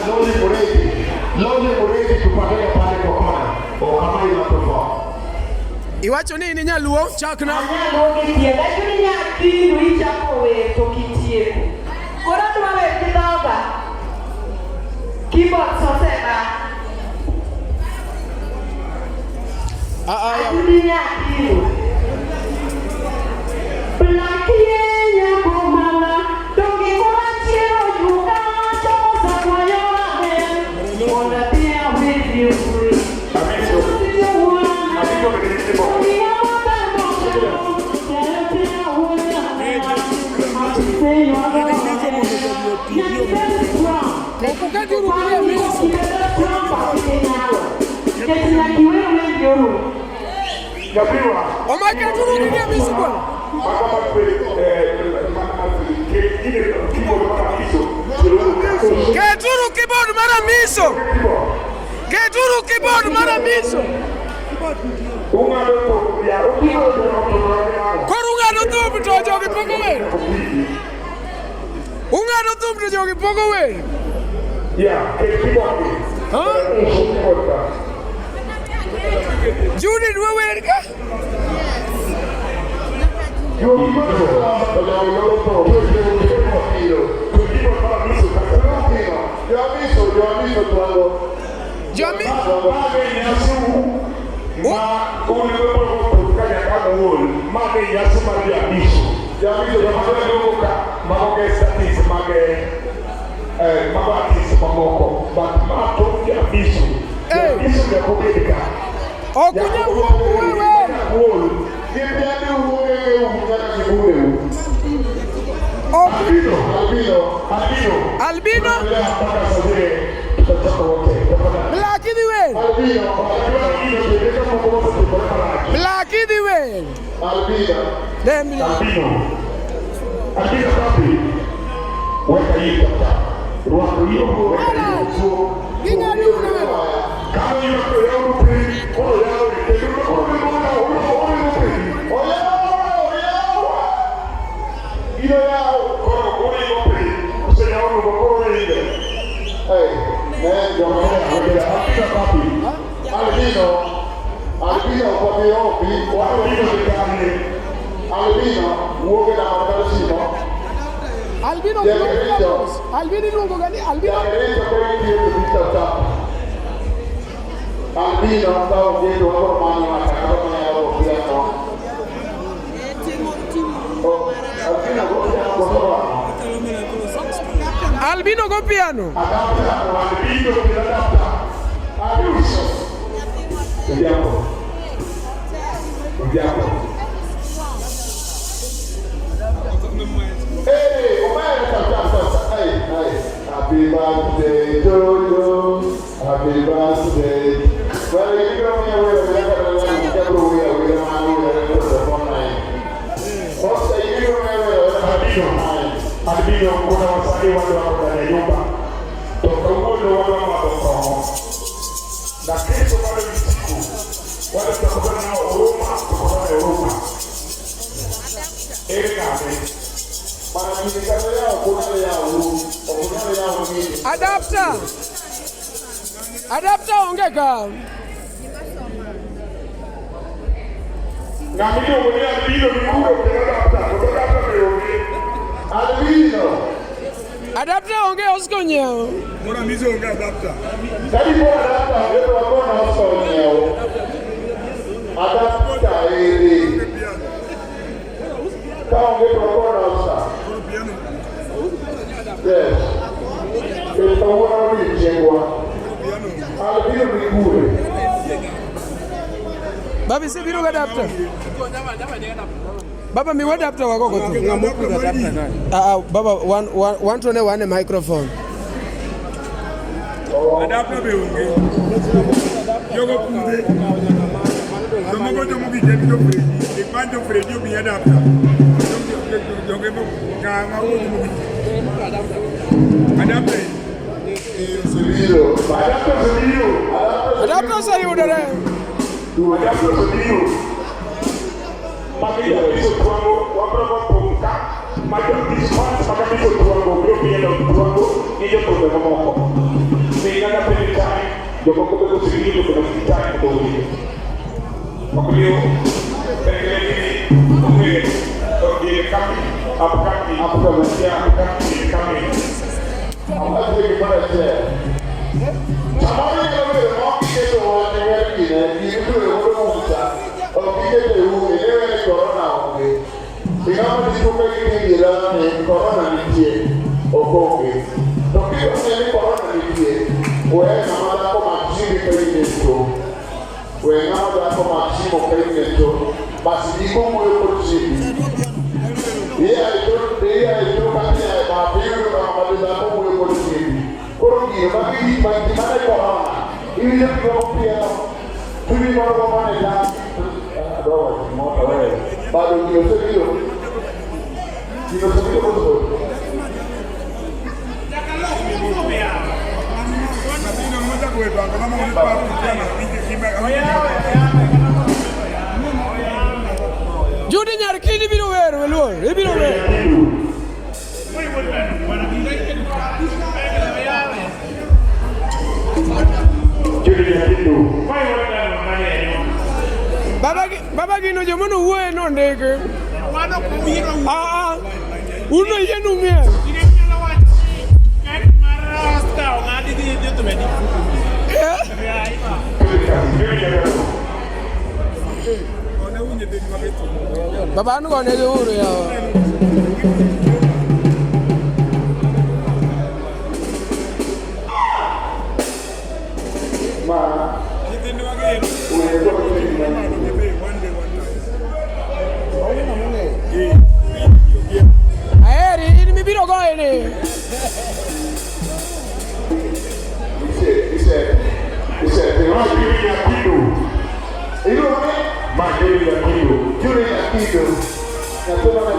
Loli Muredi. Loli Muredi tupatane pale kwa kona. O kama microphone. Iwacho ni in nyaluo chakna. Anyaluo gi tienda, achuni nyakiru ichako wer to kitieko. Koro adwa wer gi dhoga. Keyboards oseba. Ah, ah, ya. Achuni nyakiru. Blakie nyako mama, donge koro achiero nyuka, chomo sakwayo amen. Wanna be with you. Amiso. Amiso ni Nyapiwa. Omake turugilia miso bwana. Mama ile keyboard mara miso. Keturu keyboard mara miso. Keturu keyboard mara miso. Ung'ado to ya ung'ado to. Koro ung'ado thum to jogi poko wer. Ung'ado thum to jogi poko wer. Yeah, keyboard. Huh? Keyboard ka. Judy dwa wer ka? Jomi ok unyal wuok uwe wer. Ok Albino Black idhi wer. Black idhi wer. Dem Albino. Albino safi. Weka hii kaka. Rwako hiyo. Weka hiyo. Ging'ado wer. Kama hiyo yao pili, koro yao kendo koro koro koro koro pili. Use yao koro ile. Albino safi. Albino, Albino kwa opi, Albino sikani. Albino wuoge na makarasino, Albino Albino iluongo ga ni Albino. Jagerecho koro tiyo to pita tap. Albino ka onge to wabiro manyo ng'ato ang'ata manyalo piano. Oh, Albino go piano koso wang'o? Albino go piano. Adapter, Albino bila adapter. Aduso. Ujambo. Ujambo. Hey, omera tap tap tap tap. Hey, hey. Happy birthday to you. Happy birthday. Well, you go me away, we are going to go we are going to go Sasa you go me away. Albino. Albino kuna wasanii wale wako ndani ya nyumba. Toka uono wale wa kong'o. Na kesho bado ni siku. Wale tutakutana nao Huruma, tukutane Huruma. Ere nami. Mara yao kuna yao, kuna yao ni. Adapter. Adapter onge ka. Ng'ama iluongo ni Albino mikuro kendo adapter, to adapter be onge. Albino. Adapter onge Oscar onyiewo. Mbona mizo onge adapter? Kadi po adapter ngeto wakona Oscar onyiewo. Adapter ere. Piano. Ka onge to wakona Oscar. Koro piano. Yes. Kendo kawuono odiechiengwa. Piano. Albino mikure. Baba isebiro gi adapter. Baba miwa adapter wako go thum. Ah, ah, baba wan wan wan to ne wan e microphone. Adapter be onge. Jogo pudhe. Jomoko jomo gike jo Fredi. Ipan jo Fredi omiyi adapter. Joge mo ng'ama wuon mo gike. Adapter. Osebiro. Adapter osebiro. Adapter oseyudore. Adapter osebiro. Magi Amiso Twango, wabiro go thum ka. Ma jo fans mag Amiso Twango biro pielo Twango gi jothumbe mamoko. Jomoko be kosewinjo to ok gichak mondo owinj. Omiyo pengele gini ong'e gini coming, upcoming, Upcoming. yeah, upcoming, coming. Awach gimoro achiel. Samoro inyalo bedo ma ok iketo wach e wer gine, gini itueyo godo musa, ok iketo e ume, ne ni korona onge. Ing'ama dichuo ka gini ni korona nitie, ok onge. To kidwa ni korona nitie, we ng'ama dhako mak simbi ka in e cho. We ng'ama dhako mak simo ka in e cho. Bas ndiko wuoyo kod simbi. Iya e cho, iya e cho kata iya e bath, iyudo ka ng'ama dhako wuoyo kod simbi. Koro gino magi gik ma gima ne korona. Iwinjo gima opielo. Chunyi moro go mane dak. Adwa wacho gimoro to weyo. Bado gino osebiro. Gino osebiro koso. Nyathino mochako we twak mama mondo paro kijana gima Judy Nyarkindi biro wer weluor, ibiro wer. Judy Nyakindu. Baba baba gino joma nowuoye nondiki. Ah ah. Un no yie numiel. Eh? Judy Nyakindu. Baba an gone uru yawa. Ma Nyithindwa geno. wer kod simbi ma One day, one time. Aheri in mibiro goye ni. ise ise ise Ma Judy Nyakindu. Iluongo ni Ma Judy Nyakindu. Judy Nyakido. Nyathi mane